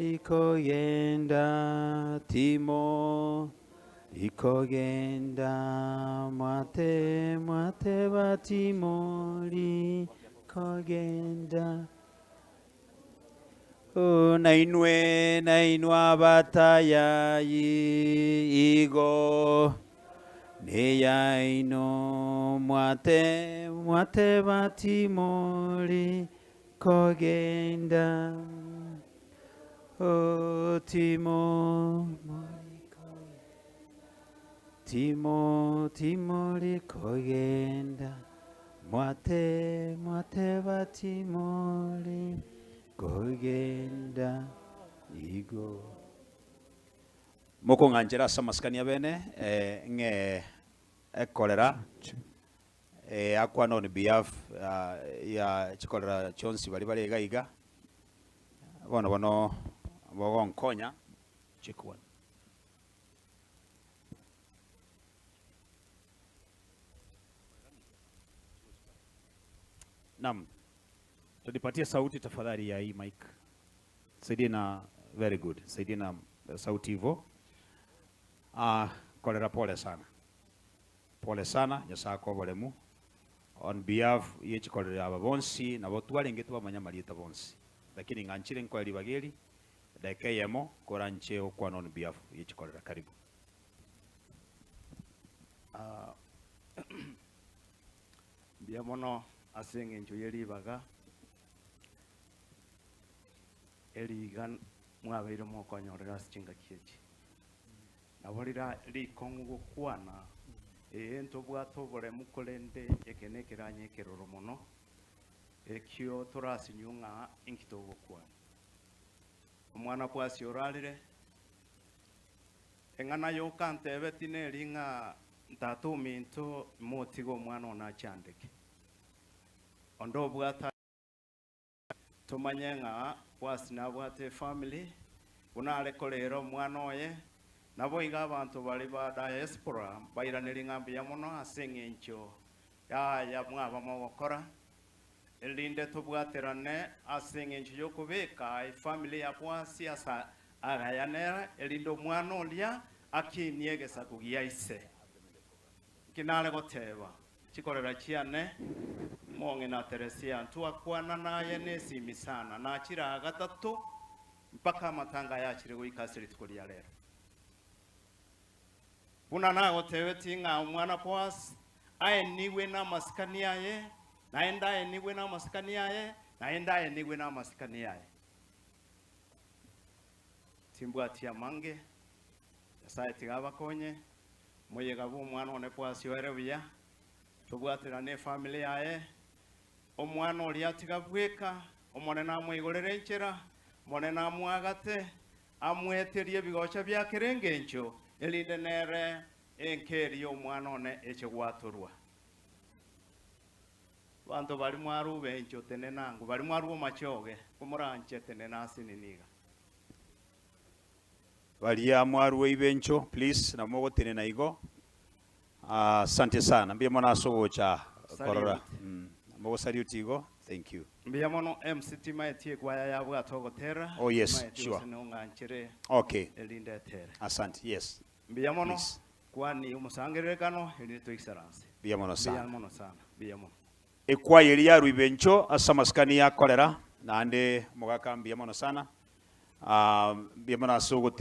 Rikogenda timo rikogenda mwate mwateba timo rikogenda Oh, nainwe nainwe abatayayi igo neyaino mwate mwateba timori kogenda Oh, timo timo timori kogenda mwate mwateba timori kogenda igo mokong'anchera ase amasikani abene eh, ng'e ekorera eh, akwana on behalf ah, ya chikorera chionsi baria bare iga iga bono bono bogonkonya check one Naam. Tulipatie sauti tafadhali ya hii mic. Saidie na very good. Saidie na eh, sauti hivyo. Ah, kolera pole sana. Pole sana Nyasaye akoboremu. On behalf ye chikorera aba bonsi nabo twarenge twamanya marieta bonsi. Lakini ng'anchire nkoe ribageri dakika eyemo koranche okwana on behalf ye chikorera karibu. Ah, mbuya mono ase eng'encho ye ribaga eriga mwabeire mokonyorera ase chingaki echi. Nabo rira rikong'u gokwana, ee ntobwate oboremu korende eke nekeranya ekeroro mono, ekio torasinywe ng'a inki togokwana. Omwana bw'Asia orarire, eng'ana yoka ntebeti neri ng'a tata ominto imotige omwana one achandeke. Onde obwate tomanye ng'a Bwasi nabwate efamily, buna are korera omwana oye, naboigo abanto baria ba diaspora mbairaneri ng'a mbuya mono ase eng'encho yaya mwaba mogokora, erinde tobwaterane ase eng'encho y'okobeka efamily ya Bwasi ase agaya nere, erinde omwana oria akinie egesaku gia ise. Nki nare goteba? Chikorera chiane, mong'ina Teresia, ntwakwana naye nesimi sana, nachire aa gatato, mpaka amatanga aya achire goika ase rituko ria rero. Buna nagotebetie ng'a omwana Boaz aenigwe namasikani aye, naende aenigwe namasikani aye, naende aenigwe namasikani aye. Timbwati amange, Nyasae tiga abakonye, Moyega bw'omwana one Boasi oere buya, tobwaterane efamiri yaye. Omwana oria atiga bweka, Omonene amoigorere enchera, Omonene amoagate, amweterie ebigocha bia kera engencho, erinde nere enka eria y'omwana one eche gwatorwa. Abanto baria mwarube inche tenena ango, baria mwarube omachoge, komoranche tenena ase nini iga. Baria mwarua ibencho please nabo mogotenena igo. Asante sana mbuya mono ase ogocha korora. Salute. Mm. Mogosalute igo. Thank you. Mbuya mono MC timaeti ekwaya yabwate ogotera Oh, yes, timaeti sure. gose nong'anchere Okay. erinde etere. Asante. Yes. Mbuya mono Please. kwani omosangererekano erinde toisaranse. Mbuya mono Mbuya sana. mono sana. Mbuya mono. Ekwaya eria yarua ibencho ase amasikani yakorera naende omogaka mbuya mono sana. Ah, mbuya mono ase ogote.